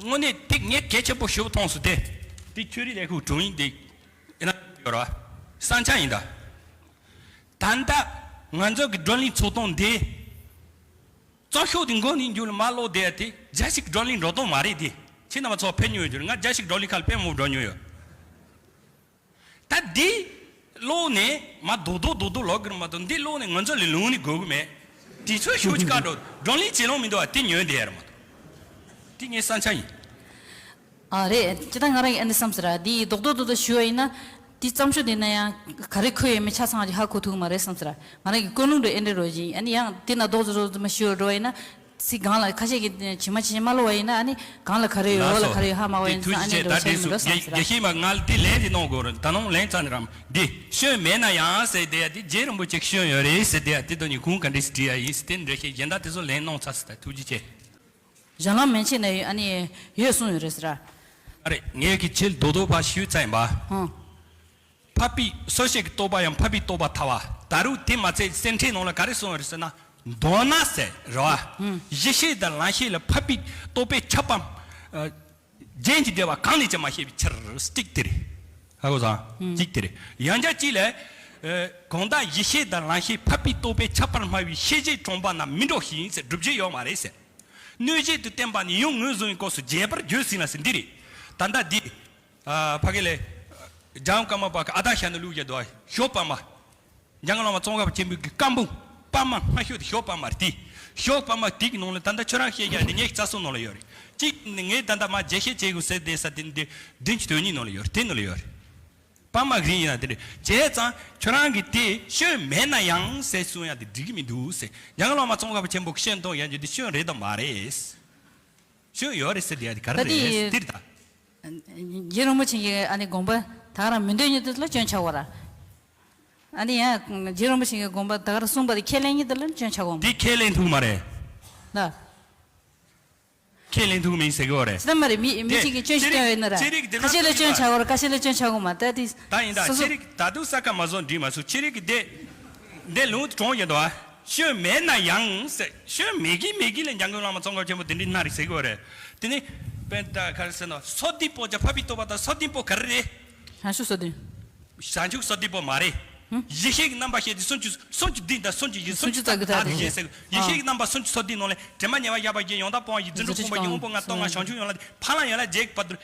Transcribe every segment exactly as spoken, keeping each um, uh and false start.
དངོས་གནས་དེ་ངས་གལ་ཆེན་པོ་ཞུ་མཐོང་སོང་སྟེ། དེ་ཆོས་རིག་ལས་ཁུངས་དྲུང་ཡིག་དེ་ཡིན་ན་ཡོད་ར། བསམ་འཆར་ཡིན་ད། ད་ལྟ་ང་ཚོ་གི་བགྲོ་གླེང་ཚོགས་སྟངས་འདི། རྩོམ་ཤོག་དེ་མགོ་ནས་མཇུག་ལ་མར་ཀློག་བསྡད་དེ་རྒྱ་ཞིག་བགྲོ་གླེང་འགྲོ་སྟངས་མ་རེད་དེ། ཁྱེད་རྣམ་པ་ཚོ་ཕེབས་མྱོང་ཡོད་རྒྱུ་རེད། ང་རྒྱ་ཞིག་བགྲོ་གླེང་ཁག་ལ་ཕེབས་མང་པོ་འགྲོ་མྱོང་ཡོད། ད་འདི་ཀློག་ནས་མ་རྡོག་རྡོག་རྡོག་རྡོག་ཀློག་གི་རེད་མ་གཏོགས་འདི་ཀློག་ནས་ང་ཚོ་ལ་ལུང་ནི་དགོས་གི་མེད། དུས་ཚོད་ཤོག་ཅིག་བཀག་འགྲོ་བགྲོ་གླེང་བྱེད་ལོང་མི་འདུག་བ། དེ་ཉོན་བསྡད་ཡ་རེད་མ་གཏོགས། དེ་ངའི་བསམ་འཆར་ཡིན། ཨ་རེད། ཅི་ད་ང་རང་གིས་ཨ་འདི་བསམ་ཟེར་ར། འདི་རྡོག་རྡོག་རྡོག་རྡོག་ཞུ་བ་ཡིན་ན། འདི་བརྩམས་ཆོས་འདི་ན་ཡང་ག་རེ་འཁོད་ཡོད་མེད་ཆ་ཚང་གི་ཧ་གོ་ཐུབ་མ་རེད་བསམ་ཟེར་ར། ང་རང་གི་ཀུན་སློང་འདྲ་ཨེ་འདྲ་རོ་བཞིན། ཨ་ནི་ཡང་འདི་ན་རྡོག་རྡོག་རྡོག་རྡོག་མ་ཞུ་བ་འགྲོ་བ་ཡིན་ན། ཚིག་སྒང་ལ་ཁ་ཤས་ཀྱིས་ཇི་མ་ཇི་བཞིན་མ་ཀློག་པ་ཡིན་ན། ཨ་ནི་སྒང་ལ་ག་རེ་ཡོད་འོག་ལ་ག་རེ་ཡོད་ཧ་མ་གོ་བ་ཡིན་ཙང་། ཨ་ནི་འགྲོ་བྱེད་མི་འདུག་བསམ་ཟེར་ར། རྒྱ་ཤེས་མ་ང་ལ་དེ་ལན་དེ་གནང་དགོས་རེད། ད་ནང་ལན་ཙང་རམ་འདི་ཤོད་མེད་ན་ཡང་ཟེར་དེ་ཡ་དེ་རྗེ་རིན་པོ་ཆེ་ཤོད་ཡོད་རེད་ཟེར་དེ་ཡ་དེ་དོན་ནི་ཁུངས་ག་འདྲས་སེ་བྲིས་ཡ་ཡིན་ཟེར་དེ་འདྲ་ཤེས་གཞན་དག་དེ་ཚོ་ལན་གནང་ཚར་ཟེར། ད་ཐུགས་རྗེ་ཆེ། གཞན་ལམ་མན་ཆད་ན་ཡོད། ཨ་ནི་ཡོད་གསུངས་ཡོད་རེད་ཟེར་ར། ཨ་རེད། ངས་ཀྱི་ཆེད་རྡོག་རྡོག་ཕར་ཞུས་ཚར་ཡིན་པ། ཧང་། འཕགས་པའི་སོ་སྐྱེ་གི་རྟོགས་པ་ཡང་འཕགས་པའི་རྟོགས་པ་ཐལ་བ། ད་རུང་དེ་མ་ཚད་སེམས་ཁྲིད་ནང་ལ་ག་རེ་གསུངས་ཡོད་རེད་ཟེར་ན། མདོར་ན་ཟེར་རེད་བ། གཞི་ཤེས་དང་ལམ་ཤེས་ལ་འཕགས་པའི་རྟོགས་པས་ཁྱབ་པ། ཨ། རྒྱན་གྱི་བདེ་བ་གང་ལས་ཀྱང་མ་སྐྱེས་པའི་ཕྱིར། གཅིག་དེ་རེད། ཧ་གོ་སོང་། ཨུམ། གཅིག་དེ་རེད། ཡང་བསྐྱར་གཅིག་ལ། ཨ། གང་དག་གཞི་ཤེས་དང་ལམ་ཤེས་འཕགས་པའི་རྟོགས་པས་ཁྱབ་པར་སྨྲ་བའི་ཤེས་བྱེད་གྲོང་པ་རྣམས་མི་འགྲོགས་ཤིང་ཟེར། སྒྲུབ་བྱེད་ཡོད་མ་རེད་ཟེར། སྣོད་བཅུད་དུ་བསྟན་པ་ནི་ཡུམ་ངོས་བཟུང་བའི་སྐབས་སུ་རྒྱས་པར་བརྗོད་ཟིན་ལ་ཟེར་འདི་རེད། ད་ལྟ་འདི། ཨ། ཕ་གི་ལས། འཇམ་དབྱངས་ཀརྨ་པ་གི་ཨ་ཏང་ཤ་ནི་ལུགས་བརྒྱད་དོ། ཞོ་པ་མ། འཇམ་མགོན་བླ་མ་ཙོང་ཁ་པ་ཆེན་པོའི་གི་བཀའ་འབུམ། པར་མ་སྔ་ཤོས་དེ་ཞོ་པར་མ་རེད་དེ། ཞོ་པར་མ་དེ་གི་ནང་ལ་ད་ལྟ་ཁྱོད་རང་བཤད་ཡ་དེ་ངས་རྩ་གསུམ་ནང་ལ་ཡོད་རེད། གཅིག་ནི་ངས་ད་ལྟ་མ་རྒྱས་བཤད་བྱེད་དགོས་ཟེར་བསྡད་ས་དེ་འདི་བདུན་ཅུ་དོན་གཉིས་ནང་ལ་ཡོད་རེད། དེ་ནང་ལ་ཡོད་རེད། པར་མ་གི་རིན་ཡིན་ན་དེ་འདྲ་བྱས་ཙང་ཁྱོད་རང་གིས་དེ་ཤོད་མེད་ན་ཡང་ཟེར་གསུང་ཡ་དེ་འགྲིག་གི་མི་འདུག་ཟེར། འཇམ་མགོན་བླ་མ་ཙོང་ཁ་པ་ཆེན་པོ་གི་ཤོད་གཏོང་ཡ་རྒྱུ་དེ་ཤོད་རེད་དམ་མ་རེད། ཤོད་ཡོད་རེད་ཟེར་དེ་ཡ་དེ་ག་རེ་ད་དེ་རེད་ཟེར་དེ་རེད་ད། རྗེ་རིན་པོ་ཆེ་གི་ཨ་ནི་དགོངས་པ་ད་ག་རང་མི་འདོད་ཉིད་དུ་ལ་སྐྱོན་ཆགས་པ་ར། ཨ་ནི་ཡང་རྗེ་རིན་པོ་ཆེ་གི་དགོངས་པ་ད་ག་རང་གསུངས་པ་དེ་ཁས་ལེན་ཉིད་དུ་ལ་སྐྱོན་ཆགས་པ་མ་རེད། འདི་ཁས་ལེན་ཐུབ་མ་རེད། ལ། ཁས་ལེན་ཐུབ་མིན་ཟེར་གི་ཡོད་རེད། ཙམ་མ་རེད། མི་མི་གཅིག་གིས་སྐྱོན་ཞིག་སྐྱོན་ཡོད་ན་ར། ཅི་རིགས་འདི་ཁ་ཤས་ལ་སྐྱོན་ཆགས་པ་ར། ཁ་ཤས་ལ་སྐྱོན་ཆགས་གོ་མ་ད་དེ། ད་ཡིན་ད། སོ་སོ། ཅི་རིགས་ད་དུང་ས་ཁ་མ་བཟོ་འགྲིག་མ་སོང་། ཅི་རིགས་ཀྱི་དེ། འདི་ལུང་དུ་དྲངས་ཡོད་དོ། ཤོད་མེད་ན་ཡང་ཟེར། ཤོད་མེད་གི་མེད་གི་ལ་འཇམ་མགོན་བླ་མ་ཙོང་ཁ་པ་ཆེན་པོ་དེ་འདྲའི་སྣ་རིགས་ཟེར་གི་ཡོད་རེད། དེ་ནི། དཔེར་ན་ད་ག་རེ་ཟེར་ན་སོ་བདུན་པོ་ཀྱང་འཕགས་པའི་རྟོགས་པ་དང་སོ་བདུན་པོ་ག་རེ་རེད། བྱང་ཆུབ་སོ་བདུན། བྱང་ཆུབ་སོ་བདུན་པོ་མ་རེད། ཡེ་ཤེས་ཀྱི་རྣམ་པ་ཤེས་དེ་སུམ་ཅུ་སུམ་ཅུ་བདུན་དང་སུམ་ཅུ་བཞི་སུམ་ཅུ་རྩ་བདུན་དག་དེ་བཞིན་ཟེར། ཡེ་ཤེས་ཀྱི་རྣམ་པ་སུམ་ཅུ་སོ་བདུན་ནང་ལས་དྲི་མ་ཉེ་བ་བཞག་པ་བཞི། ཡང་དག་སྤོང་བ་བཞི། རྫུ་འཕྲུལ་སྤོང་བ་བཞི། དབང་པོ་ལྔ། སྟོབས་ལྔ། བྱང་ཆུབ་ཡན་ལག་དེ་ཕར་ལ་ཡན་ལག་བརྒྱད་ཀྱི་བར་དུ།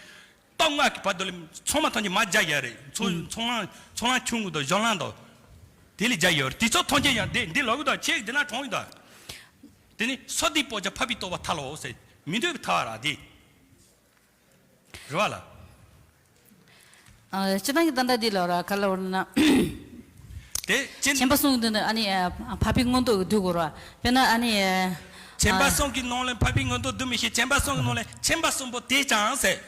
སྟོབས་ལྔ་གི་བར་དུ་ལ་ཚང་མ་ཐམས་ཅད་མར་སྦྱར་ཡ་རེད། ཚོགས་ཚོགས་ལངས་ཚོགས་ལངས་ཆུང་ངུ་དང་གཞོན་ལངས་དང་། དེ་ལས་སྦྱར་ཡོད་རེད། དེ་ཚོ་ཐམས་ཅད་ཡང་འདི་འདི་ལོག་གི་དང་ཆེ་འདི་ན་གྲོང་ཡོད་དང་། དེ་ནི་སོ་བདུན་པོ་ཀྱང་འཕགས་པའི་རྟོགས་པ་ཐལ་ལོ་ཟེར། མི་འདོད་པའི་ཐལ་བ་ར་དེ། རེད་བ་ལ། ཨ། སྤྱིར་བཏང་གི་ད་ལྟ་འདི་ལ་ར་ག་ལ་བར་ན། དེ་ཅི། མཁྱེན་པ་གསུམ་གྱི་མདུན་དུ་ཨ་ནི་འཕགས་པའི་མངོན་རྟོགས་ཀྱི་འདུ་དགོས་ར། དཔེར་ན་ཨ་ནི། མཁྱེན་པ་གསུམ་གྱི་ནང་ལ་འཕགས་པའི་མངོན་རྟོགས་འདུ་མི་ཤེས། མཁྱེན་པ་གསུམ་གྱི་ནང་ལ་མཁྱེན་པ་གསུམ་པོ་དེས་ཀྱང་ཟེར།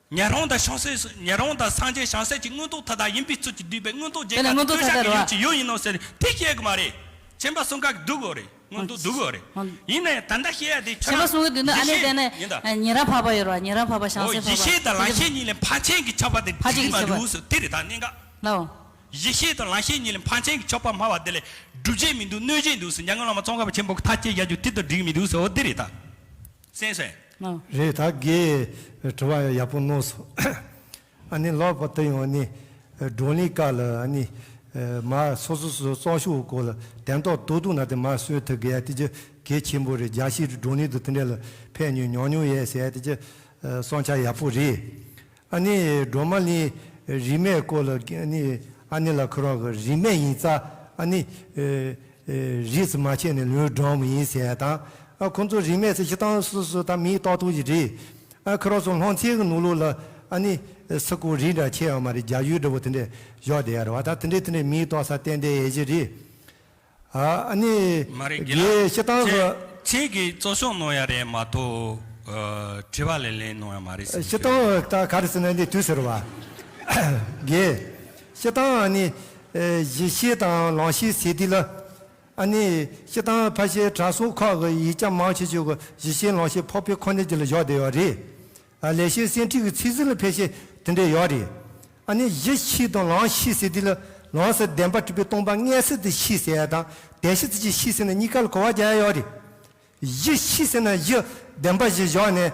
ཉན་རང་དང་བྱང་སེམས། ཉན་རང་དང་སངས་རྒྱས་བྱང་སེམས་ཀྱི་མངོན་རྟོགས་མཐའ་དག་ཡིན་པའི་ཚུལ་གྱིས་བསྡུས་པའི་མངོན་རྟོགས་རྒྱས་དཔེར་ན་མངོན་རྟོགས་མཐའ་དག་ར། ཀྱི་ཡུལ་ཡིན་ནོ་ཟེར་དེ་བཤད་གི་མ་རེད། མཁྱེན་པ་གསུམ་ཀ་གི་འདུ་དགོས་རེད། མངོན་རྟོགས་འདུ་དགོས་རེད། ཡིན་ན་ཡང་ད་ལྟ་བཤད་ཡ་དེ་ཁྱོད་རང་ཞེས་བཤད་ཡིན་ད། ཉན་རང་འཕགས་པ་ཡོད་ར། ཉན་རང་འཕགས་པ་བྱང་སེམས་འཕགས་པ། ཡེ་ཤེས་དང་ལམ་ཤེས་གཉིས་ལས་ཕར་ཕྱིན་གྱི་ཁྱབ་པ་དེ་ཕར་ཕྱིན་གྱི་ཁྱབ་པ་མ་འདུག་ཟེར་དེ་རེད་ད་གནད་འགག་ལའོ། ཡེ་ཤེས་དང་ལམ་ཤེས་གཉིས་ལས་ཕར་ཕྱིན་གྱི་ཁྱབ་པ་སྨྲ་བ་དེ་ལས་སྒྲུབ་བྱེད་མི་འདུག་གནོད་བྱེད་འདུག་ཟེར་འཇམ་མགོན་བླ་མ་ཙོང་ཁ་པ་ཆེན་པོ་གི་ཐག་བཅད་ཡ་རྒྱུ་དེ་དང་འགྲིག་མི་འདུག་ཟེར་འོ་དེ་རེད་ད། སེམས་སོས། ཨོ། རེད་ད། རྒན་དྲི་བ་ཡག་པོ་གནང་སོང་། ཨ་ནི་ལོག་པ་དུ་ཡང་ནི་བགྲོ་གླེང་སྐབས་ལ་ཨ་ནི་མ་སོ་སོ་སོ་སོ་རྩོམ་ཤོག་སྐོར་ལ་དོན་དག་ཏོག་ཏོག་ན་དེ་མ་གསོལ་ཐུབ་དགོས་ཡ་དེ་ཅི་གལ་ཆེན་པོ་རེད། རྒྱ་ཤེས་བགྲོ་གླེང་དུ་དེ་འདྲ་ལ་ཕེབས་མྱོང་མྱོང་མྱོང་ཡས་ཟེར་ཡ་དེ་ཅི་བསམ་འཆར་ཡག་པོ་རེད། ཨ་ནི་སྒྲོལ་མ་གླིང་རིས་མེད་སྐོར་ལ་ཨ་ནི་ཨ་ནི་ལ་ཁོ་རང་གི་རིས་མེད་ཡིན་ཙང་ཨ་ནི་རིས་སུ་མ་ཆད་ནས་ལུས་འགྲོ་བ་ཡིན་ཟེར་ཡ་དང་། ཨ་ཁོང་ཚོ་རིས་མེད་ཟེར་སྤྱིར་བཏང་སུ་སུ་ད་མིང་བཏགས་ཐུབ་ཀྱི་རེད། ཨ་ཁོ་རང་ཚོ་སློབ་ཚན་གྱི་ནང་ལོགས་ལ་ཨ་ནི་སུ་གོ་རིས་འདྲ་ཆད་ཡོད་མ་རེད། རྒྱ་ཡུལ་འདྲ་བོ་དེ་འདྲས་བཞག་བསྡད་ཡ་རེད་བ། ད་དེ་འདྲས་དེ་འདྲས་མིང་བཏགས་ས་ཏན་ཏན་ཡོད་ཀྱི་རེད། ཨ་ཨ་ནི་མ་རེད་རྒན་ལགས། རྒན་སྤྱིར་བཏང་གི་ཁྱེད་ཁྱེད་ཀྱིས་རྩོམ་ཤོག་གནང་ཡ་རེད་མ་གཏོགས་ཨ་དྲི་བ་ལན་ལན་གནང་ཡ་མ་རེད་ཟེར། སྤྱིར་བཏང་ད་ག་རེ་ཟེར་ན་འདི་དུས་ཟེར་བ། རྒན། སྤྱིར་བཏང་ཨ་ནི་ཨ་གཞི་ཤེས་དང་ལམ་ཤེས་ཟེར་དུས་ལ་ཨ་ནི་སྤྱིར་བཏང་ཕལ་ཆེར་དྲང་སྲོང་ཁག་གི་ཡིག་ཆ་མང་ཆེ་ཤོས་ཀྱི་གཞི་ཤེས་ལམ་ཤེས་འཕགས་པའི་ཁོ་ནའི་རྒྱུད་ལ་བཞག་བསྡད་ཡོད་རེད། ཨ་ལེགས་བཤད་སེང་ཁྲི་གི་ཚིག་ཟིན་ལ་ཕལ་ཆེར་དེ་འདྲས་ཡོད་རེད། ཨ་ནི་གཞི་ཤེས་དང་ལམ་ཤེས་ཟེར་དུས་ལ་ལམ་ཟེར་བདེན་པར་གྲུབ་པའི་སྟོང་པ་མངོན་སུམ་དུ་ཤེས་ཟེར་ཡ་དང་དོན་ཤེས་ཚུལ་གྱི་ཤེས་ཟེར་ན་གཉིས་ཀ་ལ་གོ་བ་རྒྱག་ཡ་ཡོད་རེད། གཞི་ཤེས་ཟེར་ན་གཞི་བདེན་པ་གཞི་བཞག་ནས་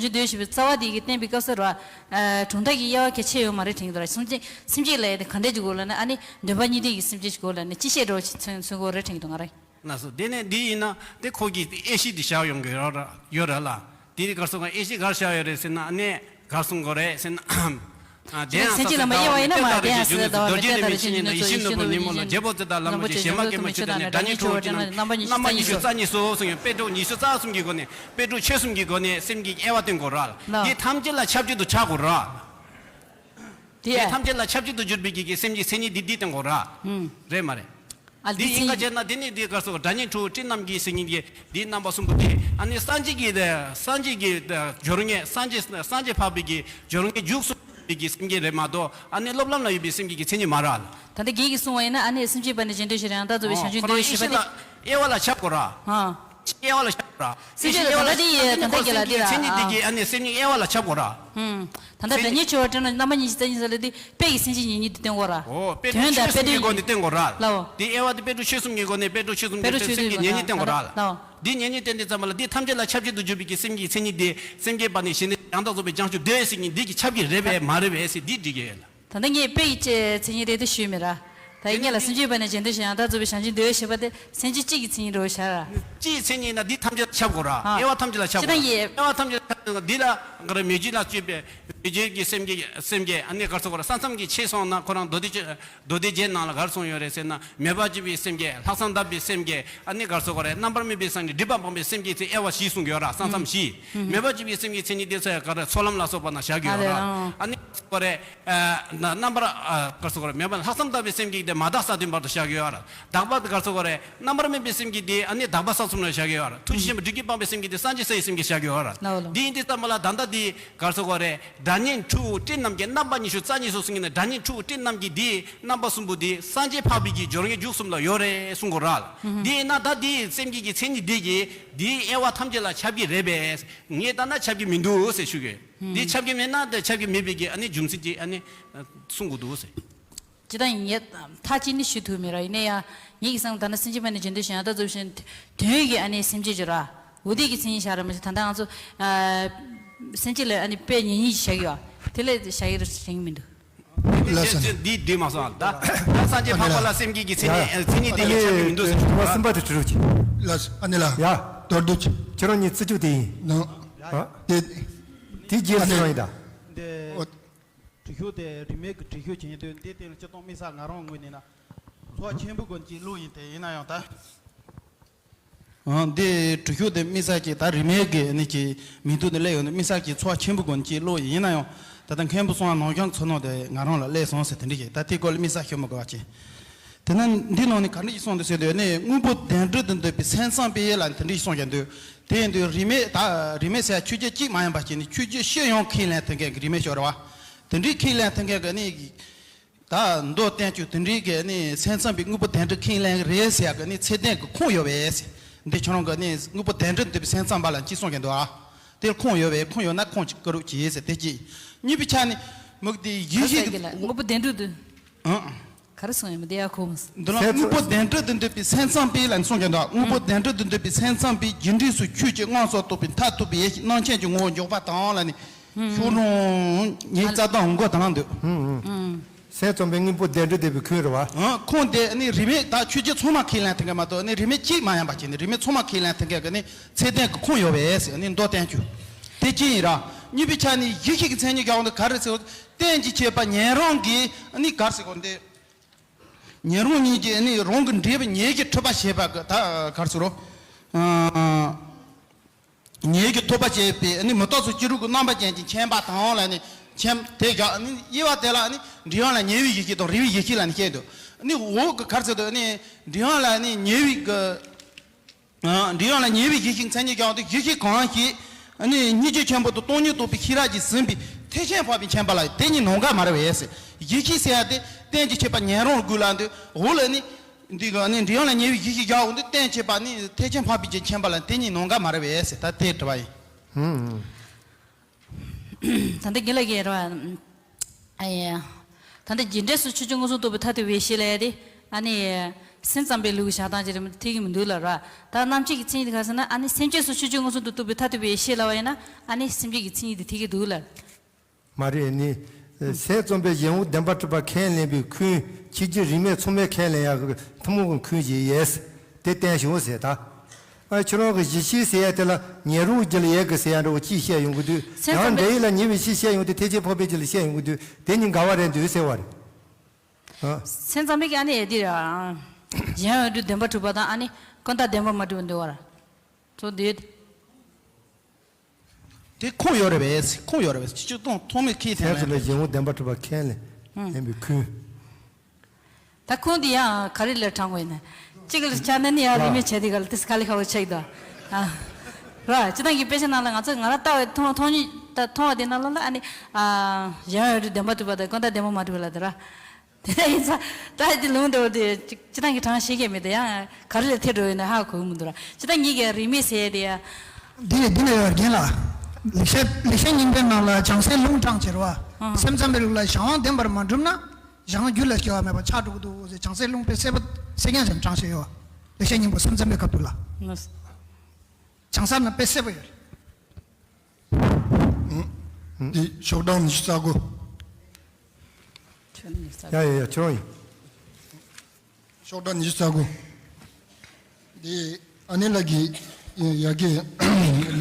བྱང་ཆུབ་འདོད་ཞེས་པའི་རྩ་བ་དེ་གི་བསྟན་པའི་སྐབས་སུ་ར། ཨ། གྲུབ་མཐའ་གི་དབྱེ་བ་གལ་ཆེ་ཡོད་མ་རེད་དྲན་གྱི་འདུག་ར། སེམས་ཅན་སེམས་བསྐྱེད་ལབ་ཡ་དེ་ག་འདྲས་ཅིག་དགོས་ལབ་ན། ཨ་ནི་འདོད་པ་གཉིས་ལྡན་གྱི་སེམས་ཅན་ཞིག་དགོས་ལབ་ནས་སྤྱི་བཤད་འདྲ་བོ་ཅིག་མཚོན་མཚོན་དགོས་རེད་དྲན་གྱི་འདུག་ང་རང་། ལགས་སོ། དེ་ནས་འདི་ཡིན་ན་དེ་ཁོ་གི་དབྱེ་གཞི་འདི་བཞག་ཡོང་གི་ཡོད་ར་ཡོད་ར་ལ། དེ་གར་སོང་ག་དབྱེ་གཞི་གར་བཞག་ཡོད་རེད་ཟེར་ན། ཨ་ནི་གར་སོང་དགོས་རེད་ཟེར་ན། ཨ། དེ་ཡང་སེམས་ཅན་ལ་མ་དབྱེ་བ་ཡིན་ན་མ་དེ་ཡང་ཟེར་ད་བ་ལ་རྟེན་དང་རིགས་ཤེས་ཉིད་ནི་ཡིད་བཞིན་ནོར་བུ་ཉིད་མོ་ལ། རྒྱལ་པོ་ཙི་ཏ་ལ་མོ་ཆེ་ཞེ་མ་ཀེ་མ་ཆུ་ཏ་ནི་སྒྲ་སྙན་ཁྲོ་བོ་ཅི་ན་རྣམ་པ་ཉི་ཤུ་རྩ་གཉིས་སོ་གསུངས་ཡོད། དཔེ་དྲུག་ཉི་ཤུ་རྩ་གསུམ་གྱི་སྒོ་ནས། དཔེ་དྲུག་ཉི་ཤུ་རྩ་གསུམ་གྱི་སྒོ་ནས་སེམས་ཀྱི་དབྱེ་བ་སྟོན་དགོས་ར། འདི་ཐམས་ཅད་ལ་ཁྱབ་བྱེད་དུ་ཆགས་དགོས་ར། དེ་ཐམས་ཅད་ལ་ཁྱབ་བྱེད་དུ་གྱུར་པའི་གི་སེམས་ཀྱི་མཚན་ཉིད་འདི་འདི་སྟོན་དགོས་ར། རེད་མ་རེད། ཨ། འདི་ཡིན་ག་བྱས་ན་དེ་ནི་འདི་ག་སོགས་སྒྲ་སྙན་ཁྲོ་བོ་སྤྲིན་རྣམས་ཀྱི་ཟེར་མཁན་གྱི་འདིའི་རྣམ་པ་གསུམ་པོ་དེ། ཨ་ནི་སངས་རྒྱས་ཀྱི་སངས་རྒྱས་ཀྱི་སྦྱོར་དངོས། སངས་རྒྱས་སངས་རྒྱས་འཕགས་པའི་གི་སྦྱོར་དངོས་འཇུག་གསུངས་པའི་གི་སེམས་ཅན་རེད་མ་གཏོགས། ཨ་ནི་སློབ་ལམ་ལ་ཡོད་པའི་སེམས་ཅན་གྱི་མཚན་ཉིད་མ་རེད། ད་ལྟ་རྒན་གྱིས་གསུངས་པ་ཡིན་ན། ཨ་ནི་སེམས་ཅན་པ་ནི་གཞན་དོན་ཞེས་རང་དག་རྫོགས་པའི་བྱང་ཆུབ་འདོད་ཞེས་པ་དེ། ཨེ་བ་ལ་ཁྱབ་དགོས་ར། ཨ། ཨེ་བ་ལ་ཁྱབ་དགོས་ར། སེམས་ཅན་ལ་ད་ལྟ་དེ་ཡི་ད་ལྟ་རྒན་ལ་དེ་ར། མཚན་ཉིད་དེ་གི་ཨ་ནི་སེམས་ཉིད་ཨེ་བ་ལ་ཁྱབ་དགོས་ར། ཨུམ། ད་ལྟ་སྒྲ་སྙན་ཁྲོ་བོ་སྤྲིན་རྣམས་རྣམ་པ་ཉི་ཤུ་རྩ་གཉིས་ཟེར་ལ་དེ་དཔེ་ཡི་སེམས་ཅན་ཉིད་ཉིད་དུ་བསྟན་དགོས་ར། ཨོ། དཔེ་དོན་དང་དཔེ་དོན་ཆོས་གསུམ་གྱི་སྒོ་ནས་བསྟན་དགོས་ར། ལའོ། དེ་དབྱེ་བ་དེ་དཔེ་དྲུག་ཆོས་གསུམ་གྱི་སྒོ་ནས། དཔེ་དྲུག་ཆོས་གསུམ་གྱི་སེམས་ཀྱི་མཚན་ཉིད་བསྟན་དགོས་ར། ལའོ། འདི་མཚན་ཉིད་བསྟན་དུས་ཙམ་པ་ལ་འདི་ཐམས་ཅད་ལ་ཁྱབ་བྱེད་དུ་གྱུར་པའི་གི་སེམས་ཀྱི་མཚན་ཉིད་དེ། སེམས་བསྐྱེད་པ་ནི་གཞན་དོན་ཞེས་རང་དག་རྫོགས་པའི་བྱང་ཆུབ་འདོད་ཟེར་མཁན་འདི་གི་ཁྱབ་ཀྱི་རེད་པས་མ་རེད་པས་ཟེར་འདི་འདྲི་གི་ཡོད་ལ། ད་ལྟ་ངས་དཔེ་ཡི་མཚན་ཉིད་རེད་དེ་ཞུས་མེད་ར། ད་ཡིན་ངེས་ལ་སེམས་བསྐྱེད་པ་ནི་གཞན་དོན་ཞེས་རང་དག་རྫོགས་པའི་བྱང་ཆུབ་འདོད་ཞེས་པ་དེ་སེམས་ཅན་གཅིག་གི་མཚན་ཉིད་རེད་བཞག་ར། སྤྱིའི་མཚན་ཉིད་ན་འདི་ཐམས་ཅད་ལ་ཁྱབ་དགོས་ར། ཨ། དབྱེ་བ་ཐམས་ཅད་ལ་ཁྱབ་དགོས་ར། དབྱེ་བ་ཐམས་ཅད་ལ་ཁྱབ་དགོས། འདི་ལ་ག་རེ་མོས་གུས་ལ་སྤྱོད་པའི་མོས་གུས་ཀྱི་སེམས་བསྐྱེད། སེམས་བསྐྱེད། ཨ་ནི་ག་རེ་ཟེར་དགོས་ར། ས་མཚམས་ཀྱི་ཕྱེ་སོང་ན་ཁོ་རང་མདོ་སྡེ། མདོ་སྡེ་རྒྱན་ནང་ལ་ག་རེ་གསུངས་ཡོད་རེད་ཟེར་ན། མོས་པ་བགྱིས་པའི་སེམས་བསྐྱེད། ལྷག་བསམ་དག་པའི་སེམས་བསྐྱེད། ཨ་ནི་ག་རེ་ཟེར་དགོས་རེད། རྣམ་པར་སྨིན་པའི་སེམས་བསྐྱེད། སྒྲིབ་པ་སྤངས་པའི་སེམས་བསྐྱེད་ཟེར་དབྱེ་བ་བཞི་གསུངས་ཡོད་ར། ས་མཚམས་བཞི། མོས་པ་བགྱིས་པའི་སེམས་ཀྱི་མཚན་ཉིད་དེ་ཚོ་ཡང་ག་རེ་ཚོགས་ལམ་ལ་སོགས་པ་ན་བཞག་གི་ཡོད་ར། ཨ་ནི། གོ་རེད། ཨ་ན་རྣམ་པར་ཨ་ག་རེ་ཟེར་དགོས་རེད། མེད་པ་ལྷག་བསམ་དག་པའི་སེམས་ཀྱིས་དེ་མ་དག་ས་བདུན་བར་དུ་བཞག་གི་ཡོད་རེད། དག་པ་དེ་ག་རེ་ཟེར་དགོས་རེད། རྣམ་པར་སྨིན་པའི་སེམས་ཀྱིས་དེ་ཨ་ནི་དག་པ་ས་གསུམ་ལ་བཞག་གི་ཡོད་རེད། ཐུགས་རྗེ་ཆེན་པོས་སྒྲིབ་ཀྱིས་སྤངས་པའི་སེམས་ཀྱིས་དེ་སངས་རྒྱས་སའི་སེམས་ཀྱིས་བཞག་གི་ཡོད་རེད། ལའོ་ལའོ། དེ་ཡིན་དུས་ཙམ་པ་ལ་ད་ལྟ་དེ་ག་རེ་ཟེར་དགོས་རེད། སྒྲ་སྙན་ཁྲོ་བོའི་སྤྲིན་རྣམས་ཀྱི། རྣམ་པ་ཉི་ཤུ་རྩ་གཉིས་སོགས་ཟེར་གྱི་ནི་སྒྲ་སྙན་ཁྲོ་བོའི་སྤྲིན་རྣམས་ཀྱི་དེ་རྣམ་པ་གསུམ་པོ་དེ་སངས་རྒྱས་འཕགས་པའི་གི་སྦྱོར་དངོས་མཇུག་གསུམ་ལ་ཡོད་རེད་གསུང་གི་རེད། དེ་ཡིན་ན་ད་དེ་སེམས་ཀྱི་གི་མཚན་ཉིད་དེ་གི་དེའི་དབྱེ་བ་ཐམས་ཅད་ལ་ཁྱབ་ཀྱི་རེད་པས། ངས་ལྟ་ན་ཁྱབ་ཀྱི་མི་འདུག་ཟེར་ཞུ་གི། འདི་ཁྱབ་ཀྱི་མེད་ན་དེ་ཁྱབ་ཀྱི་མེད་པའི་གི་ཨ་ནི་རྒྱུ་མཚན་ཅིག་ཨ་ནི་གསུང་དགོས་འདུག་ཟེར། ཅི་ལྟར་ཡིན་ཡང་མཐའ་གཅིག་ནི་ཞུ་ཐུབ་མེད་ར། ཡིན་ན་ཡང་ངེད་ཀྱི་བསམ་ད་ནི་སེམས་ཅན་པ་ནི་རྒྱུན་དུ་ཞིང་ཡང་ད་ཚོ་བཞིན་དོན་གྱི་ཨ་ནི་སེམས་ཅན་ཅིག་ར། འོ་དེ་གི་མཚན་ཉིད་བཞག་ར་མ་ཤེས། ད་ལྟ་ང་ཚོ་ཨ་སེམས་ཅན་ལ་ཨ་ནི་དཔེ་ཉེ་ཉེ་ཞིག་བཞག་ཡོད། དེ་ལས་བཞག་ཡོད་ར་དྲན་གྱི་མི་འདུག་ལགས་སོ། འདི་འདི་མ་སོང་ད། ད་སངས་རྒྱས་འཕགས་པ་ལ་སེམས་ཀྱི་གི་མཚན་ཉིད་མཚན་ཉིད་དེ་གི་ཁྱབ་ཀྱི་མི་འདུག་ཟེར་ཞུ་གི་ར། སེམས་པ་དེ་དྲི་རུ་ཅི། ལགས་སོ། ཨ་ནི་ལ། ཡ། མདོར་བསྡུས་ཅི། ཁྱེད་རང་གཉིས་རྩི་བཅུག་དེ་ཡིན། ནང་། ཨ། དེ། དེ་རྗེས་སུ་རང་ཡིན་ད། འདི་ཨོ། དྲི་ཤོག་དེ་རིན་མེད་ཀྱི་དྲི་ཤོག་བྱེད་འདོད་འདི་སྟེང་ལ་སྤྱིར་བཏང་དམིགས་བསལ་ང་རང་ངོས་ནས་ན་ཚོགས་ཆེན་པོ་ཀུན་གྱི་བློ་ཡིན་ཏེ། ཡིན་ན་ཡང་ད། ཨང་། འདི་དྲི་ཤོག་དེ་དམིགས་བསལ་གྱི་ད་རིན་མེད་ཀྱི་ནི་ཀྱི་མིང་ཐོག་ཏུ་སླེབས་ཡོང་དུས་དམིགས་བསལ་གྱི་ཚོགས་ཆེན་པོ་ཀུན་གྱི་བློ་ཡིན་ན་ཡང་ད་ལྟ་མཁན་པོ་གསུང་བ་ནང་བྱང་ཚུལ་སྣང་དེ་ང་རང་ལ་སླེབས་སོང་ཟེར་དེ་འདྲ་ཞིག་ད་དེ་སྐོར་ལ་དམིགས་བསལ་ཤོད་མི་དགོས་པ་བྱས། དེ་ན་འདི་ནང་ནས་ག་འདྲ་ཞིག་གསུངས་འདུག་ཟེར་དུས་ནི་དངོས་པོ་བདེན་གྲུབ་ཏུ་འདོད་པའི་སེམས་ཙམ་པའི་ཡིད་ལ་དེ་འདྲ་ཞིག་གསུངས་ཀྱང་འདུག་དེ་ཡིན་དུས་རིན་མེད་ད་རིན་མེད་ཟེར་ཆོས་བརྒྱད་གཅིག་མ་ཡིན་པ་ཞིག་ནི་ཆོས་བརྒྱད་ཤེས་ཡོན་ཁས་ལེན་ཐུབ་མཁན་གྱི་རིན་མེད་ཤོར་བ། དེ་འདྲའི་ཁས་ལེན་ཐུབ་མཁན་གྱི་ནི། ད་མདོ་བསྟན་བཅོས་དེ་འདྲའི་གི་ནི་སེམས་ཙམ་པའི་དངོས་པོ་བདེན་གྲུབ་ཁས་ལེན་གི་རེད་ཟེར་ཡག་གི་ནི་ཚད་ལྡན་གི་ཁུངས་ཡོད་པས། འདི་ཁྱོད་རང་གི་ནི་དངོས་པོ་བདེན་གྲུབ་འདོད་པའི་སེམས་ཙམ་པ་ལ་ཅི་གསུང་གི་འདུག་ཨ། དེར་ཁུངས་ཡོད་པས། ཁུངས་ཡོད་ན་ཁུངས་ཅིག་བཀོད་རོགས་གྱིས་ཟེར་དེ་གཅིག་གཉིས་པའི་ཆ་ནི་མུག་དེ་ཡིད་ག་ཤེས་ཟེར་གི་གི་ལ་དངོས་པོ་བདེན་གྲུབ་འདུག་ཨང་། ག་རེ་གསུང་ཡོད་མི་དེ་ཡག་ཁུངས། འདི་ལ་དངོས་པོ་བདེན་གྲུབ་ཏུ་འདོད་པའི་སེམས་ཙམ་པའི་ལ་ནི་གསུང་གི་འདུག་དངོས་པོ་བདེན་གྲུབ་ཏུ་འདོད་པའི་སེམས་ཙམ་པའི་རྒྱུ་འབྲས་སུ་ཆོས་ཀྱི་མངོན་སུམ་རྟོགས་པའི་མཐར་ཐུག་པའི་ཡེ་ཤེས་སྣང་མཆེད་ཀྱི་ངོ་བོ་འཇོག་པ་དང་ལ་ནི། ཤོག་ལོང་ངེད་རྩ་དང་མགོ་དང་འདོད། སེམས་ཙམ་པའི་དངོས་པོ་བདེན་གྲུབ་འདོད་པའི་ཁུངས་རེད་བ། ཁུངས་དེ་ནི་རིན་མེད་ད་ཆོས་བརྒྱད་ཚང་མ་ཁས་ལེན་ཐུབ་མཁན་མ་གཏོགས་ནི་རིན་མེད་གཅིག་མ་ཡིན་པ་ཅིག་ནི་རིན་མེད་ཚང་མ་ཁས་ལེན་ཐུབ་མཁན་གྱི་ནི་ཚད་ལྡན་གྱི་ཁུངས་ཡོད་པས་ཟེར་ནི་མདོ་བསྟན་བཅོས་དེ་གཅིག་ཡིན་ར། གཉིས་པའི་ཆ་ནི་ཡེ་ཤེས་ཀྱི་མཚན་ཉིད་རྒྱག་འོང་དུ་ག་རེ་ཟེར་བ། རྟེན་གྱི་ཁྱད་པར་ཉན་རང་གི་ནི་ག་རེ་ཟེར་གོ་འདི། ཉན་རང་ཉིད་ཀྱི་ནི་རང་གི་འབྲས་བུ་ཉིད་ཀྱིས་འཁྲུལ་པ་བྱེད་པ་གི་ད་ག་རེ་ཟེར་རོ། ཉིད་ཀྱིས་ཐོབ་པ་བྱེད་པའི་ནི་མི་རྟག་སོགས་ཅི་རིགས་ཀྱི་རྣམ་པ་ཅན་གྱི་མཁྱེན་པ་དང་ལ་ནི་མཁྱེན་དེ་བཞག་ནི་དབྱེ་བ་དེ་ལ་ནི་འབྲིང་བ་ལ་ཉེ་བའི་ཡེ་ཤེས་དང་རིང་བའི་ཡེ་ཤེས་ལ་ནི་བཤད་འདུག་ནི་འོག་གི་ག་རེ་ཟེར་དུས་ནི་འབྲིང་བ་ལ་ནི་ཉེ་བའི་གི་འབྲིང་བ་ལ་ཉེ་བའི་ཡེ་ཤེས་མཚན་ཉིད་ཀྱང་དུ་ཡེ་ཤེས་གང་ཞིག་ནི་སྙིང་རྗེ་ཆེན་པོ་དང་སྟོང་ཉིད་རྟོགས་པའི་ཤེས་རབ་ཀྱིས་ཟིན་པའི་ཐེག་ཆེན་འཕགས་པའི་མཁྱེན་པ་ལ་དེ་ཉིད་ནམ་མཁའ་མ་རེད་པས། ཡེ་ཤེས་ཟེར་ཡ་དེ་རྟེན་གྱི་ཁྱད་པར་ཉན་རང་དགོས་ལ་འདུག་འོག་ལ་ནི། འདི་ག་ནི་འབྲིང་བ་ལ་ཉེ་བའི་ཡེ་ཤེས་བཞག་འོང་དུས་རྟེན་བྱེད་པ་ནི་ཐེག་ཆེན་འཕགས་པའི་ཀྱི་མཁྱེན་པ་ལ་དེ་ཉིད་ནམ་མཁའ་མ་རེད་པས་ཟེར་ད་དེ་དྲི་བ་ཡིན། ད་ལྟ་རྒན་ལགས་ཀྱིས་རེད་བ། ཨ་ཡ། ད་ལྟ་རྒྱུ་འབྲས་སུ་ཆོས་ཅན་མངོན་སུམ་རྟོགས་པའི་མཐར་ཐུག་པའི་ཡེ་ཤེས་ལ་ཡ་དེ་ཨ་ནི་སེམས་ཙམ་པའི་ལུགས་བཞག་སྟངས་ཅིག་རེད་མི་འཐད་ཀྱི་མི་འདུག་ལ་ར། ད་རྣམ་བཅད་ཀྱི་མཚན་ཉིད་དེ་ག་ཟེར་ན་ཨ་ནི་སེམས་ཅན་སོགས་ཆོས་ཅན་མངོན་སུམ་དུ་རྟོགས་པའི་མཐར་ཐུག་པའི་ཡེ་ཤེས་ལ་བ་ཡིན་ན་ཨ་ནི་སེམས་བསྐྱེད་ཀྱི་མཚན་ཉིད་དེ་འཐད་ཀྱི་འདུག་ལ། མ་རེད་ནི། སེམས་ཙམ་པས་གཞན་དབང་བདེན་པར་གྲུབ་པ་ཁས་ལེན་པའི་ཁུངས་ཕྱི་རྒྱུད་རིས་མེད་ཚང་མས་ཁས་ལེན་ཡག་གི་ཐུན་མོང་གི་ཁུངས་ཤིག་ཡོད། དེ་བསྟན་བྱུང་ཟེར་ད། ཨ་ཁྱོད་རང་གི་གཞི་ཤེས་ཟེར་ཡ་དེ་ལ་ཉན་རང་རྒྱུད་ལ་ཡོད་གི་ཟེར་ཡ་འདྲ་བོ་ཅིག་བཤད་ཡོང་གི་འདུག་སེམས་ཙམ་ཡང་པས་འབྲས་ཡུལ་ལ་ཉེ་བའི་ཕྱིར་བཤད་ཡོང་དུས་ཐེག་ཆེན་འཕགས་པའི་རྒྱུད་ལ་བཤད་ཡོང་གི་འདུག་དེ་གཉིས་འགལ་བ་རེད་འདུག་ཟེར་བ་རེད། ཨ། སེམས་ཙམ་པས་ཀྱི་ཨ་ནི་ཡ་དེ་རེད་ཨ། གཞན་དབང་དུ་བདེན་པར་གྲུབ་པ་དང་ཨ་ནི་ཀུན་བཏགས་བདེན་པར་མ་གྲུབ་པ་འདུག་བ་ར། ཚོ་འདུག་དེ་ཁུངས་ཡོད་རེད་པས། ཁུངས་ཡོད་རེད་པས། སྤྱིར་བཏང་ཐོགས་མེད་ཁས་ཐེག་ལེན་དེ་ལ་གཞན་དབང་བདེན་པར་གྲུབ་པ་ཁས་ལེན་ཡིན་པའི་ཁུངས། ད་ཁུངས་དེ་ཡང་ག་རེ་ལ་དྲངས་དགོས་ཡིན་ན། གཅིག་ལ་ཆ་ན་ནི་ཡང་རིས་མེད་བྱས་དེ་ག་ལ་དེ་སྐ་ལེ་ཁ་བོ་ཆགས་འདུག་ཨ། ར་སྤྱིར་བཏང་གི་དཔེ་ཆ་ནང་ལ་ང་ཚོ་ང་རང་ལྟ་བའི་མཐོང་མཐོང་ཉིད་ད་མཐོང་བ་དེ་ནང་ལོགས་ལ་ཨ་ནི་ཨ། གཞན་དབང་དུ་བདེན་པར་གྲུབ་པ་དང་ཀུན་བཏགས་བདེན་པར་མ་གྲུབ་པ་ལ་དེ་ར། དེ་འདྲ་ཡིན་ཙང་ད་དེ་ལུང་འདྲ་བོ་དེ་སྤྱིར་བཏང་གི་གྲངས་ཤེས་ཀྱི་མེད་དེ་ཡང་ག་རེ་ལ་ཐེ་འགྲོ་ཡོད་ན་ཧ་གོ་གི་མི་འདུག་ར། སྤྱིར་བཏང་ངེད་ཀྱི་རིས་མེད་ཟེར་ཡ་དེ་ཡ། འདི་ནས་འདི་ནས་ཡོད་རྒན་ལགས། ལེགས་བཤད་ལེགས་བཤད་སྙིང་པོའི་ནང་ལ་བྱང་སའི་ལུང་དྲངས་བྱེད་ར་བ། ཨང་། སེམས་ཙམ་པའི་ལུགས་ལ་གཞན་དབང་བདེན་པར་མ་གྲུབ་ན་གཞན་དབང་རྒྱུད་ལ་སྐྱེ་བ་མེད་པར་ཆགས་འགྲོ་གི་འདུག་ཟེར་བྱང་སའི་ལུང་དཔེ་གསལ་པོ་གསལ་རྐྱང་ཅིག་དྲངས་བྱས་ཡོད་བ། ལེགས་བཤད་སྙིང་པོ་སེམས་ཙམ་པའི་སྐབས་དུ་ལ། ལགས། བྱང་ས་ན་དཔེ་གསལ་པོ་ཡོད་རེད། འདི་ཤོག་གྲངས་ཉི་ཤུ་རྩ་དགུ། ཡ་ཡ་ཡ་ཁྱོད་རང་ཡིན། ཤོག་གྲངས་ཉི་ཤུ་རྩ་དགུ། འདི་ཨ་ནེ་ལགས་ཀྱི་ཡ་གི་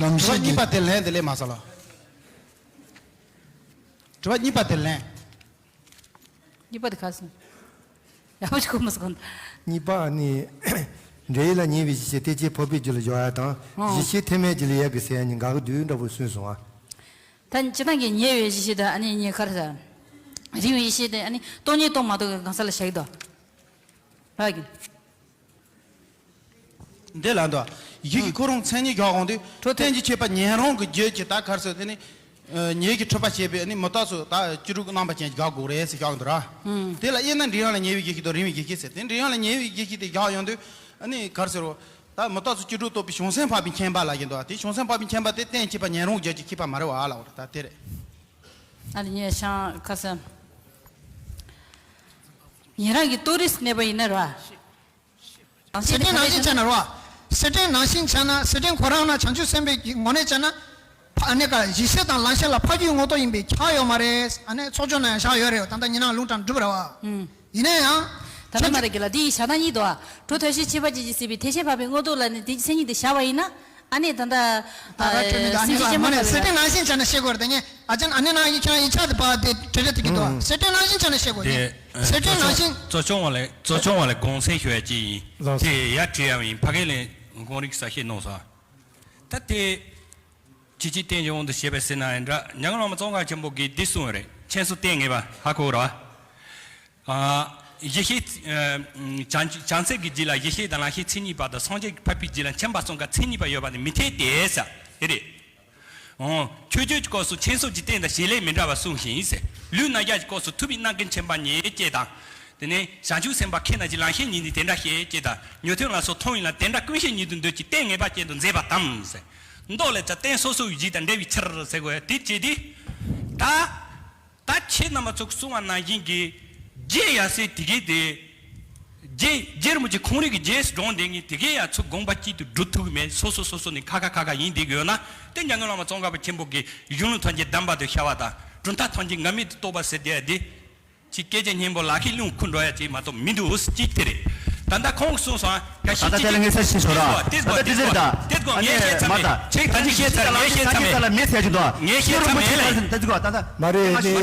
ལམ་དྲི་བ་ཤེས་ཀྱི། གཉིས་པ་དེ་ལན་དེ་ལས་མ་ཟ་ལ། དྲི་བ་གཉིས་པ་དེ་ལན། གཉིས་པ་དེ་ག་སོང་། ཡག་པོ་ཞིག་གོ་མ་སོང་། གཉིས་པ་ནི། འབྲས་ཡུལ་ལ་ཉེ་བའི་གཞི་ཤེས་ཐེག་ཆེན་འཕགས་པའི་རྒྱུད་ལ་འཇོག་ཡ་དང་། ཨོ། གཞི་ཤེས་ཐེག་དམན་རྒྱུད་ལ་ཡོད་དགོས་ཟེར་ཡ་གཉིས་འགལ་གི་འདུག་འདྲ་པོ་གསུངས་སོང་ཨ། ད་སྤྱིར་བཏང་གི་ཉེ་བའི་གཞི་ཤེས་དང་ཨ་ནི་གཉིས་ཁར་ས། རིང་བའི་ཡེ་ཤེས་དེ་ཨ་ནི་སྟོང་ཉིད་སྟོང་མ་རྟོགས་ཀྱི་གང་ཟག་ལ་བཞག་གི་འདུག་ར་གི། འདི་ལ་འདུག་ཡིད་ཀྱི་ཁོ་རང་མཚན་ཉིད་བཞག་འོང་དུས་གྲོ་ཐོས། རྟེན་གྱི་ཁྱད་པར་ཉན་རང་གི་རྒྱུད་ཀྱི་ད་གར་སོ་དེ་ནི། ཉེ་གི་འཁྲུལ་པ་བྱས་པའི་ནི་མུ་སྟེགས་སུ་ད་བཅུ་དྲུག་རྣམ་པ་ཅན་བཞག་དགོས་རེད་ཟེར་བཞག་འདུག་ར། དེ་ལ་དབྱེ་ན་འབྲིང་ཡང་ལ་ཉེ་བའི་ཡེ་ཤེས་དང་རིང་བའི་ཡེ་ཤེས་ཟེར་དེ་འབྲིང་ཡང་ལ་ཉེ་བའི་ཡེ་ཤེས་དེ་བཞག་ཡོང་དུས་ཨ་ནི་གར་ཟེར་རོ། ད་མུ་སྟེགས་སུ་བཅུ་དྲུག་རྟོགས་པའི་བྱང་སེམས་འཕགས་པའི་མཁྱེན་པ་ལ་ཡིན་འདུག་དེ་བྱང་སེམས་འཕགས་པའི་མཁྱེན་པ་དེ་རྟེན་གྱི་ཁྱད་པར་ཉན་རང་རྒྱུད་ཀྱི་ཁྱད་པར་མ་རེད་བ་ལ་འོ་ད་དེ་རེད། ཨ་ནི་ངས་ཤང་ཁ་སང་ཉན་རང་གི་རྟོགས་རིགས་གནས་པ་ཡིན་ན་ར། སེམས་ཅན་ནང་བཞིན་བྱས་ན་རོ། སེམས་ཅན་ནང་བཞིན་བྱས་ན་སེམས་ཅན་ཁོ་རང་ན་བྱང་ཆུབ་སེམས་དཔའི་ངོས་ནས་བྱས་ན། ཕ་ཨ་ནི་ཀ་གཞི་ཤེས་དང་ལམ་ཤེས་ལ་ཕ་རྒྱུད་ངོ་ཐོག་ཡིན་པའི་ཁྱབ་ཡོད་མ་རེད། ཨ་ནི་ཚོགས་ཆུང་ན་ཡང་བཞག་ཡོད་རེད། ད་ལྟ་ཉི་ནང་ལུང་དྲངས་གྲུབ་རེད་བ། ཡིན་ན་ཡང་། ད་ལྟ་མ་རེད་གི་ལ་དེ་ཡི་བྱ་སྟངས་གཉིས་འདུག་ཨ། གྲོ་ཐོས་ཤེས་ཁྱད་པར་ཅན་གྱིས་སྲིད་པའི་དེ་ཤེས་འཕགས་པའི་དངོས་སྟོབས་ལ་ནི་དེ་མཚན་ཉིད་དེ་བཞག་པ་ཡིན་ན། ཨ་ནི་ད་ལྟ་ད་ག་སྤྲོད་མི་འདུག་ཨ་ནི་སེམས་ཅན་ར་ཆེན་མ་པོ་ནས་ལ་སེམས་ཅན་ནང་བཞིན་བྱས་ན་ཤེས་དགོས་རེད། ད་ངས་ཨ་ཅན་ཨ་ནི་ན་ཡི་ཁྱེད་རང་ཡིག་ཆ་དེ་པ་དེ་བྲིས་རེད་དེ་གི་འདུག་ཨ། སེམས་ཅན་ནང་བཞིན་བྱས་ན་ཤེས་དགོས་རེད། དེ། སེམས་ཅན་ནང་བཞིན། གཙོ་སྐྱོང་བ་ལས་གཙོ་སྐྱོང་བ་ལས་དགོངས་སེལ་ཞུ་ཡ་ཅིག་ཡིན། ལགས་སོ། དེ་ཡར་བྲིས་ཡ་ཡིན། ཕ་གི་ལས་དགོངས་རིགས་གསལ་བཤད་གནང་སོང་། ད་དེ། ཅི་ཅི་བསྟན་ཀྱི་དབང་དུ་བྱས་པ་ཟེར་ན་ཡང་འདྲ་ཉང་ལ་མ་ཙོང་ཁ་ཆེན་པོ་གིས་འདི་གསུངས་རེད། མཁྱེན་སོ་བསྟན་ངེས་པ་ཧ་གོ་ར། ཡེ་ཤེས། བྱང་བྱང་སེམས་ཀྱི་རྒྱུད་ལ་ཡེ་ཤེས་དང་ལམ་ཤེས་མཚན་ཉིད་པ་དང་སངས་རྒྱས་ཀྱི་འཕགས་པའི་རྒྱུད་ལ་མཁྱེན་པ་གསུམ་ཀ་མཚན་ཉིད་པ་ཡོད་པ་ནི་མི་འཐད་དེ་ཟེར་དེ་རེད། འོ། མཆོད་བརྗོད་ཀྱི་སྐབས་སུ་མཁྱེན་སོ་ཇི་ལྟར་ཡིན་དང་བྱེད་ལས་མི་འདྲ་བ་གསུངས་ཤིང་ཟེར། ལུས་རྣམ་གཞག་གི་སྐབས་སུ་ཐུབ་པའི་རྣམ་ཀུན་མཁྱེན་པ་ཉིད་ཅེས་དང་། དེ་ནས་བྱང་ཆུབ་སེམས་དཔའ་མཁྱེན་ན་ཇི་ལམ་ཤེས་ཉིད་ནི་དེ་འདྲ་ཞེས་ཅེས་དང་། ཉན་ཐོས་ལ་སོགས་མཐོང་བས་ན་དེ་འདྲ་ཀུན་ཤེས་ཉིད་དུ་འདོད་ཀྱི་རྟེན་ངེས་པ་ཅན་དུ་མཛད་པ་དང་ཟེར། མདོ་ལས་ཀྱང་རྟེན་སོ་སོའི་གཞི་དང་འབྲེལ་བའི་ཕྱིར་ཟེར་དགོས་དེ་བྱེད་དེ། ད། ད་ཁྱེད་རྣམ་པ་ཚོ་གསུང་བ་ནང་བཞིན་གྱི་རྗེ་ཡབ་སྲས་དེ་གའི་དེ། རྗེ་རྗེ་རིན་པོ་ཆེ་ཁོང་རང་གི་རྗེས་སུ་འབྲངས་བསྡད་མཁན་དེ་གའི་ཡང་ཚུར་དགོངས་པ་གཅིག་ཏུ་སྒྲུབ་ཐུབ་ཀྱི་མེད། སོ་སོ་སོ་སོ་ནས་ཁ་ཁ་ཁ་ཁ་ཡིན་བསྡད་ཀྱི་ཡོད་ན་དེ་ཉང་ལ་མ་ཙོང་ཁ་པ་ཆེན་པོ་གིས་གཞུང་ལུགས་ཐམས་ཅད་བསྡམས་པ་དང་ཤར་བ་དང་གྲུབ་མཐའ་ཐམས་ཅད་འགལ་མེད་དུ་རྟོགས་པ་ཟེར་བསྡད་དེ། ཅིག་སྐད་ཆ་སྙན་པོ་ལག་ཁྱེར་རླུང་ཁུ་འགྲོ་ཡ་ཅིག་མ་གཏོགས་མི་འདུག་ཅིག་དེ་རེད། ད་ལྟ་ཁོང་གསུངས་སོང་ཨ། ད་ལྟ་དེ་ལ་ངས་ས་ཞིག་ཞོར་ར། ད་ལྟ་དེ་ཟེར་ད། དེ་དགོས་ངས་བཤད་ཚར་མེད། ཁྱེད་ད་ཅི་བཤད་ཚར་ངས་བཤད་ཚར་མེད། ལ་མེད་ཟེར་གྱི་འདུག་ངས་བཤད་ཚར་མེད་ལ། ད་ཅི་གོ་ད་ད། མ་རེད་ངས་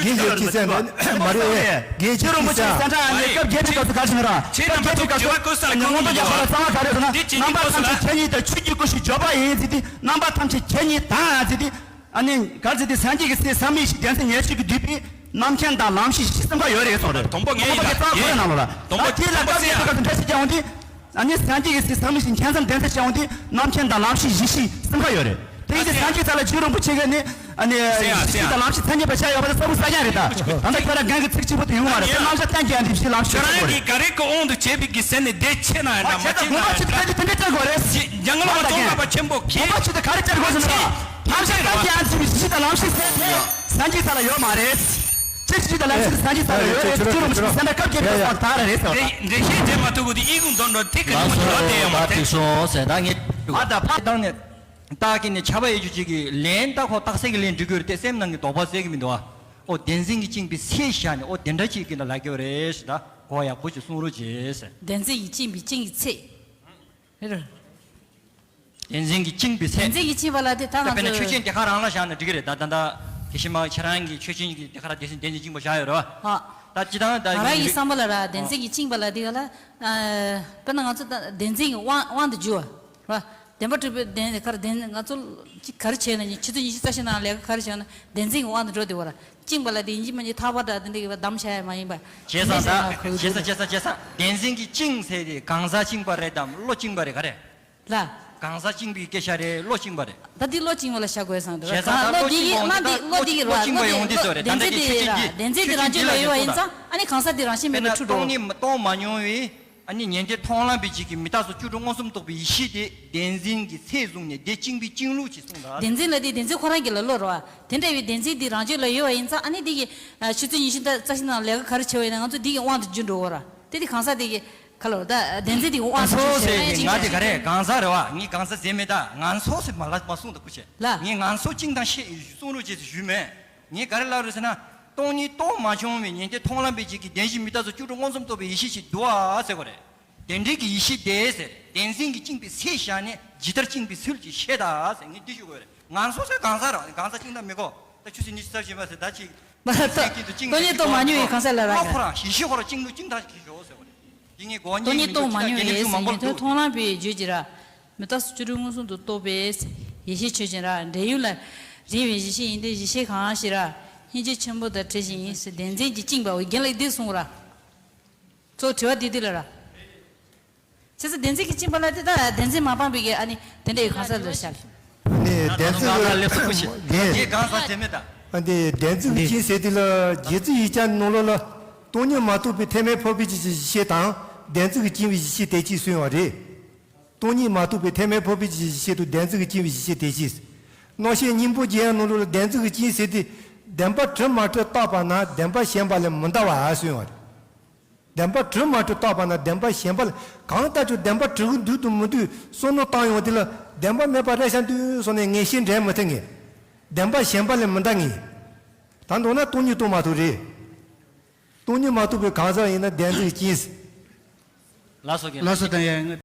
ངས་ཅི་ཟེར་མེད་མ་རེད། ངས་ཅི་ཟེར་མ་རེད། ངས་ཅི་རུང་མ་ཅི་ས་ཁྲ་ཨ་ནི་སྐབས་བརྒྱད་པའི་སྐབས་སུ་ག་ཞིག་ར། སྐབས་བརྒྱད་པའི་སྐབས་སུ་ངོ་མ་རྒྱ་ཧོ་ལ་རྩ་བ་ག་རེ་ཟེར་ན་རྣམ་པ་ཐམས་ཅད་ཁྱེད་ཉིད་དང་ཆོས་ཀྱི་སྐུ་ཞིག་བརྗོད་པ་ཡིན་ཟེར་ཏེ་རྣམ་པ་ཐམས་ཅད་ཁྱེད་ཉིད་དང་ཟེར་ཏེ། ཨ་ནི་གར་ཟེར་ཏེ་སངས་རྒྱས་ཀྱི་སྲས་བསམ་ཡས་ཀྱི་བདེན་ཚིག་ཉེར་གཅིག་གིས་བསྡུས་པའི་རྣམ་མཁྱེན་དང་ལམ་ཤེས་བཞི་སེམས་ཁ་ཡོད་རེད་གསུངས་རེད། དང་པོ་ངས་ཡིན་ལ་དང་པོ་ངས་ཡིན་ལ། དང་པོ་དེ་ལ་དང་པོ་སྐབས་ཟེར་ཡ་དེ་ག་ཚོད་འདྲ་ཞིག་ཀྱང་འོང་དུས། ཨ་ནི་སངས་རྒྱས་ཀྱི་སྲས་བསམ་ཡས་ཀྱི་མཁྱེན་བསམ་བདེན་ཚིག་ཀྱང་འོང་དུས་རྣམ་མཁྱེན་དང་ལམ་ཤེས་བཞི་ཤེས་སེམས་ཁ་ཡོད་རེད། དེ་ཡིན་དུས་སངས་རྒྱས་ས་ལ་རྗེ་རིན་པོ་ཆེ་གིས་ནི་ཨ་ནི་བཞི་ཤེས་དང་ལམ་ཤེས་མཚན་ཉིད་པ་བྱས་ཡོད་པ་དེ་གསལ་པོ་གསལ་རྐྱང་རེད་ད། ད་ལྟ་ཁྱོད་རང་རྒན་གྱི་ཚིག་གཅིག་པོ་དེ་ཡོང་བ་རེད། རྣམ་གཞག་གཏན་འཁེལ་ཡ་འདི་བཞི་ལམ་ཤེས་ཁྱོད་རང་གིས་ག་རེ་གི་དབང་དུ་བྱས་པའི་གི་ཟེར་ནས་བསྡད་ཆེ་ན་ཡང་འདྲ་མ་ཆེ་ན་ཡང་འདྲ། དེ་འདྲ་བྱེད་དགོས་རེད། ཇི་ཉང་ལ་མ་ཙོང་ཁ་པ་ཆེན་པོ་ཁྱེད། དགོངས་པ་ཆེ་ད་ག་རེ་བྱེད་དགོས་ཟེར་ན། ཐམས་ཅད་བཀའ་རྒྱ་ཨ་ཙི་བཞི་དང་ལམ་ཤེས་ཟེར་དེ་སངས་རྒྱས་ས་ལ་ཡོད་མ་རེད། ཅེས་བཞི་དང་ལམ་ཤེས་སངས་རྒྱས་ས་ལ་ཡོད་རེད། ཅེས་རུང་ཞིག་ཟེར་ན་སྐབས་བརྒྱད་པའི་སྐབས་ད་ར་རེད་ཟེར་བ། འགྲེལ་བཤད་བྱེད་མ་ཐུབ་གི་དེ་ཨི་ཁུང་དོན་འགྲོ་དེ་གི་ནུ་མོ་ཞིག་ལ་བསྡད་ཡོད་མ་རེད། ཨ་ད་ཕ་དང་ནས། ད་ཕ་དང་ནས། སྟག་གི་ནི་ཆ་བ་ཡོད་རྒྱུ་ཅིག་གི་ལན་ད་ཁོ་རྟགས་གསལ་གྱི་ལན་འབྲི་དགོས་རེད་དེ་སེམས་ནང་གི་དོགས་པ་སེལ་གྱི་མི་འདུག་ཨ། ཨོ་བདེན་འཛིན་གྱིས་བཅིངས་པའི་ཚེ་བཞག་ནས་ཨོ་དེ་འདྲ་ཅིག་གི་ལ་ལ་སྐྱོ་རེད་ཞེས་ད་གོ་ཡག་པོ་ཅིག་གསུང་རོགས་གྱིས། བདེན་འཛིན་གྱིས་བཅིངས་པའི་བཅིངས་ཀྱི་ཚེ། རེད། བདེན་འཛིན་གྱིས་བཅིངས་པའི་ཚེ། བདེན་འཛིན་གྱིས་བཅིངས་པ་ལ་དེ་ད་ད་ང་དཔེར་ན་ཚོས་ཆོས་ཅན་དེ་ག་རང་ལ་བཞག་ན་འགྲིག་གི་རེད་ད་ད་ད་དེ་ཤི་མ་ཁྱེད་རང་གི་ཆོས་ཅན་གྱི་དེ་ག་ར་བདེན་འཛིན་བདེན་འཛིན་བཅིངས་པ་བཞག་ཡོད་རེད་བ། ད་སྤྱི་བཏང་ད་ང་རང་གི་བསམ་པ་ལ་ར་བདེན་འཛིན་གྱིས་བཅིངས་པ་ལ་དེ་ག་ལ་དཔེར་ན་ང་ཚོ་ད་བདེན་འཛིན་གྱི་དབང་དབང་དུ་འགྱུར་བ་རེད་བ། བདེན་པར་གྲུབ་པའི་བདེན་ཁར་བདེན་ང་ཚོ་ཅིག་ག་རེ་བྱས་ན་ཉིན་ཆུ་ཚོད་ཉི་ཤུ་རྩ་བཞི་ནང་ལས་ཀ་ག་རེ་བྱས་ན་བདེན་འཛིན་གྱི་དབང་དུ་འགྲོ་བདེ་བ་ར། བཅིངས་པ་ལ་དེ་ཡིན་གཅིག་མིན་གཅིག་ཐག་པ་འདྲ་དེ་འདྲ་གི་བ་བསྡམས་བྱ་ཡ་མ་ཡིན་པ། བྱས་ཙང་ད་བྱས་ཙང་བྱས་ཙང་བྱས་ཙང་བདེན་འཛིན་གྱིས་བཅིངས་ཟེར་དེ་གང་ཟག་བཅིངས་པ་རེད་དམ་བློ་བཅིངས་པ་རེད་ག་རེ། ལ། གང་ཟག་བཅིངས་པའི་སྐད་ཆ་རེད་བློ་བཅིངས་པ་རེད། ད་འདི་བློ་བཅིངས་པ་ལ་བཞག་དགོས་བསམ་འདུག་བྱས་ཙང་ད་བློ་འདི་གི་བློ་འདི་གི་རེད་བློ་བཅིངས་པ་ཡོང་དུས་ཚོད་རེད་ད་ལྟ་འདི་ཆོས་ཅན་འདི་ལ་བདེན་འཛིན་འདི་རང་རྒྱུད་ལ་ཡོད་པ་ཡིན་ཙང་ཨ་ནི་གང་ཟག་འདི་རང་བཞིན་མེད་པའི་འཁྲུལ་འགྲོ། སྟོང་ཉིད་མཐོང་མ་མྱོང་བའི། ཨ་ནི་ཉན་ཐོས་མཐོང་ལམ་པའི་རྗེས་ཀྱི་མི་རྟག་སོགས་བཅུ་དྲུག་མངོན་སུམ་རྟོགས་པའི་ཡེ་ཤེས་དེ་བདེན་འཛིན་གྱི་ཚད་བཟུང་ནས་དེ་བཅིངས་པའི་བཅིངས་ལུགས་ཅིག་གསུངས་ད། བདེན་འཛིན་ལ་དེ་བདེན་འཛིན་ཁོ་རང་གི་ལ་བློ་རེད་བ། དེ་འདྲ་བའི་བདེན་འཛིན་དེ་རང་རྒྱུད་ལ་ཡོད་པ་ཡིན་ཙང་ཨ་ནི་དེ་གི་ཆུ་ཚོད་ཉི་ཤུ་རྩ་བཞི་ནང་ལས་ཀ་ག་རེ་བྱེད་པ་ཡིན་ན་ང་ཚོ་དེ་གི་དབང་དུ་འགྱུར་འགྲོ་གི་རེད། དེ་དེ་གང་ཟག་དེ་གི་ག་ལ་བ་ད་བདེན་འཛིན་དེ་གི་དབང་དུ་ཚོགས་འགྱུར་ཟེར་ཞེས་ང་དེ་ག་རེ་གང་ཟག་རེད་བ་ངས་གང་ཟག་ཟེར་མེད་ད་ང་ཚོགས་ཟེར་མ་ལ་མ་གསུངས་ད་སྐུ་ཆེ་ལ། ངས་ང་ཚོགས་བཅིངས་དང་ཤེས་གསུང་རོགས་བྱེད་ཟེར་ཞུས་མེད། ངས་ག་རེ་ལབ་རེད་ཟེར་ན། སྟོང་ཉིད་རྟོགས་མ་བྱུང་བའི་ཉན་ཐོས་མཐོང་ལམ་པའི་རྗེས་ཀྱི་བདེན་བཞི་མི་རྟག་སོགས་བཅུ་དྲུག་མངོན་སུམ་རྟོགས་པའི་ཡེ་ཤེས་ཤིག་འདུག་ཨ་ཟེར་བ་རེད། དེ་འདྲའི་གི་ཡེ་ཤེས་དེ་ཟེར་བདེན་འཛིན་གྱིས་བཅིངས་པའི་ཚེ་བཞག་ནས་ཇི་ལྟར་བཅིངས་པའི་ཚུལ་གྱིས་ཤེས་དང་ཟེར་ངས་འདི་ཞུ་དགོས་རེད། ང་ཚོ་ཟེར་གང་ཟག་རང་གང་ཟག་བཅིངས་ད་མི་གོ་ད་ཆུ་ཚོད་ཉི་ཤུ་རྩ་བཞི་མ་ཟེར་ད་ཅིག་མ་ད་ཚེ་སྐྱིད་དུ་བཅིངས་སྟོང་ཉིད་རྟོགས་མ་མྱོང་བའི་གང་ཟག་ལ་རག་བློ་ཁོ་རང་ཡེ་ཤེས་ཁོ་རང་བཅིངས་ལུགས་བཅིངས་ཐག་གིས་ཞོག་ཟེར་བ་རེད། འདི་ངས་གོ་སྟོང་ཉིད་རྟོགས་མ་མྱོང་བའི་ཟེར་ཉན་ཐོས་མཐོང་ལམ་པའི་རྗེས་ཀྱི་ར། མི་རྟག་སོགས་བཅུ་དྲུག་མངོན་སུམ་དུ་རྟོགས་པའི་ཡེ་ཤེས་ཆོས་ཅན་ར། འབྲས་ཡུལ་ལ་རིང་བའི་ཡེ་ཤེས་ཡིན་ཏེ་ཡེ་ཤེས་གང་ཞིག་ར། སྙིང་རྗེ་ཆེན་པོ་དང་བྲལ་བཞིན་ཡིན་ཟེར། བདེན་འཛིན་གྱིས་བཅིངས་པའོ། རྒན་ལགས་འདི་གསུང་ར། གཙོ་དྲི་བ་འདི་འདི་ལ་ར། བྱས་ཙང་བདེན་འཛིན་གྱིས་བཅིངས་པ་ལ་དེ་ད་བདེན་འཛིན་མ་སྤངས་པའི་གི་ཨ་ནི་དེ་འདྲ་ཡི་གང་ཟག་ལ་བཤད། ནས་བདེན་འཛིན་ང་ལ་ལེགས་སོ་ཁུ་ཤི། རྒན། ངས་གང་ཟག་དེ་མེད་ད། ཨ་འདི་བདེན་འཛིན་གྱི་འདི་བཅིངས་ཟེར་དེ་ལ་རྗེ་བཙུན་ཡིག་བརྒྱ་ནང་ལོགས་ལ་སྟོང་ཉིད་མ་རྟོགས་པའི་ཐེག་དམན་འཕགས་པའི་ཆོས་ཀྱི་གཞི་ཤེས་དང་བདེན་འཛིན་གྱིས་བཅིངས་པའི་གཞི་ཤེས་དེ་གཅིག་གསུངས་པ་རེད། སྟོང་ཉིད་མ་རྟོགས་པའི་ཐེག་དམན་འཕགས་པའི་གཞི་ཤེས་དང་བདེན་འཛིན་གྱིས་བཅིངས་པའི་གཞི་ཤེས་དེ་གཅིག། རྣམ་བཤད་སྙིང་པོ་རྒྱན་ནང་ལོགས་ལ་བདེན་འཛིན་གྱིས་བཅིངས་ཟེར་དེ་བདེན་པ་གྲུབ་མ་གྲུབ་བརྟགས་པ་ན་བདེན་པ་ཞེན་པ་ལས་མི་འདའ་བ་གསུངས་པ་རེད། བདེན་པ་གྲུབ་མ་གྲུབ་བརྟགས་པ་ན་བདེན་པ་ཞེན་པ་ལས། གང་ལྟར་ཀྱང་བདེན་པ་གྲུབ་ཀྱི་འདུག་དང་མི་འདུག་བསམ་མནོ་བཏང་ཡོང་དེ་ལ་བདེན་པ་མེད་པ་རེད་ཤག་འདུག་བསམ་ནས་ངེས་ཤེས་འདྲེན་མི་ཐུབ་ངེས། བདེན་པ་ཞེན་པ་ལས་མི་འདའ་ངེས། ད་མདོར་ན་སྟོང་ཉིད་རྟོགས་མ་ཐུབ་རེད། སྟོང་ཉིད་མ་རྟོགས་པའི་གང་ཟག་ཡིན་ན་བདེན་འཛིན་གྱིས་བཅིངས། ལགས་སོ་རྒན། ལགས་སོ། ད་ཡ།